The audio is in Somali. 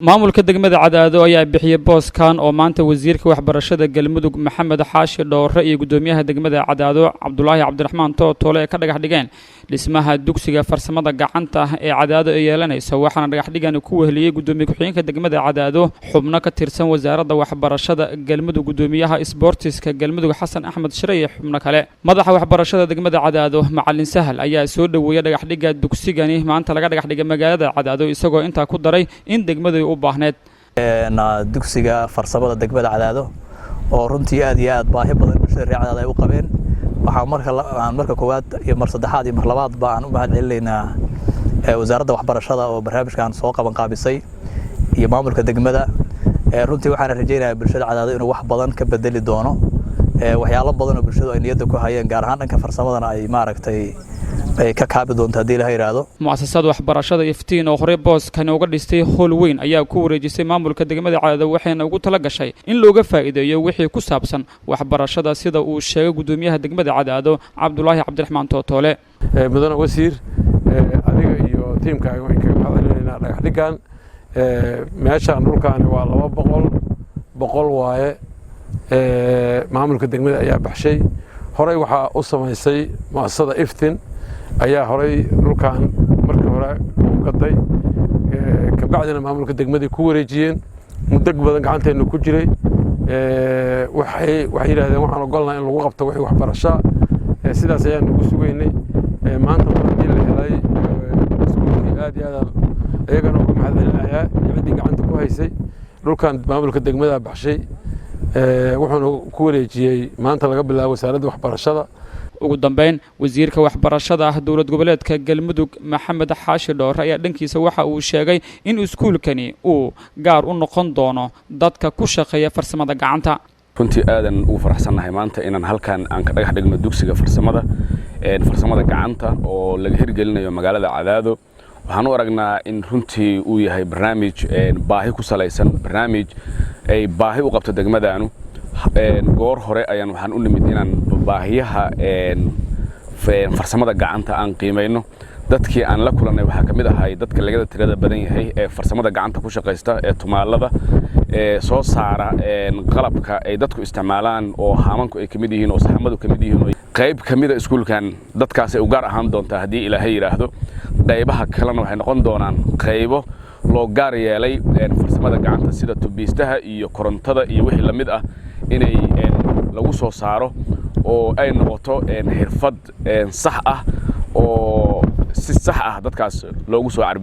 Maamulka degmada Cadaado ayaa bixiyey booskan oo maanta wasiirka waxbarashada Galmudug Maxamed Xaashi Dhoore iyo guddoomiyaha degmada Cadaado Cabdulaahi Cabdiraxmaan Tootoole ay ka dhagax dhigeen dhismaha dugsiga farsamada gacanta ee Cadaado ay yeelanayso. Waxaana dhagaxdhigani ku weheliyey guddoomiye ku-xigeenka degmada Cadaado, xubno ka tirsan wasaaradda waxbarashada Galmudug, guddoomiyaha isboortiska Galmudug Xasan Axmed Shire iyo xubno kale. Madaxa waxbarashada degmada Cadaado, Macalin Sahal, ayaa soo dhoweeyey dhagaxdhigga dugsigani maanta laga dhagax dhigay magaalada Cadaado, isagoo intaa ku daray in degmadu u baahneed. Dugsiga farsamada degmada Cadaado oo runtii aad iyo aad baahi badan bulshada reer Cadaado ay u qabeen, waxaa marka aan marka koowaad iyo mar saddexaad iyo mar labaadba aan u mahad celinaynaa wasaaradda waxbarashada oo barnaamijkan soo qaban qaabisay iyo maamulka degmada. Runtii waxaana rajaynayaa bulshada Cadaado inuu wax badan ka bedeli doono, waxyaalo badan oo bulshadu ay niyadda ku hayeen, gaar ahaan dhanka farsamadana ay maaragtay ay ka kaabi doonto haddii Ilaha yidhaahdo. Mu'asasada waxbarashada Iftiin oo horey booskani uga dhistay howl weyn ayaa ku wareejisay maamulka degmada Cadaado, waxayna ugu tala gashay in looga faa'iideeyo wixii ku saabsan waxbarashada, sida uu sheegay guddoomiyaha degmada Cadaado Cabdulaahi Cabdiraxmaan Tootoole. Mudane wasiir, adiga iyo tiimkaaga waan kaga mahad celinaynaa dhagax dhiggan. Meeshaan dhulkaani waa 200 boqol waaye. Maamulka degmada ayaa baxshay. Horey waxaa u samaysay mu'asasada Iftin ayaa horey dhulkan markii hore u gaday, kabacdina maamulka degmadii ku wareejiyeen. Muddo badan gacanteennu ku jiray. Waxay yidhahdeen, "Waxaan ogolnahay in lagu qabto wixii waxbarashaa." Sidaas ayaan ugu sugaynay. Maanta mar haddii la helay iskuulkii, aad iyo aadaan iyagana uga mahad celinayaa iyo ciddii gacanta ku haysay. Dhulkan maamulka degmada baxshay, wuxuuna ku wareejiyey maanta laga bilaabo wasaaradda waxbarashada. Ugu dambeyn, wasiirka waxbarashada ah dowlad goboleedka Galmudug Maxamed Xaashi Dhoore ayaa dhankiisa waxa uu sheegay in iskuulkani uu gaar u noqon doono dadka ku shaqeeya farsamada gacanta. Runtii aadan ugu faraxsannahay maanta inaan halkan aan ka dhagax dhigno dugsiga farsamada gacanta oo laga hirgelinayo magaalada Cadaado. Waxaan u aragnaa in runtii uu yahay barnaamij baahi ku salaysan, barnaamij ay baahi u qabto degmadaanu. Goor hore ayaan waxaan u nimid inaan baahiyaha farsamada gacanta aan qiimayno. Dadkii aan la kulannay waxaa ka mid ahay dadka lagada tirada badan yahay ee farsamada gacanta ku shaqaysta, ee tumaalada, ee soo saara qalabka ay dadku isticmaalaan, oo haamanku ay ka mid yihiin oo saxamadu ka mid yihiin. Qayb ka mida iskuulkan dadkaasay u gaar ahaan doontaa haddii Ilaahay yidhaahdo. Qaybaha kalena waxay noqon doonaan qaybo loo gaar yeelay farsamada gacanta, sida tubiistaha iyo korontada iyo wixii la mid ah, inay lagu soo saaro oo ay noqoto xirfad sax ah oo si sax ah dadkaas loogu soo carbiyo.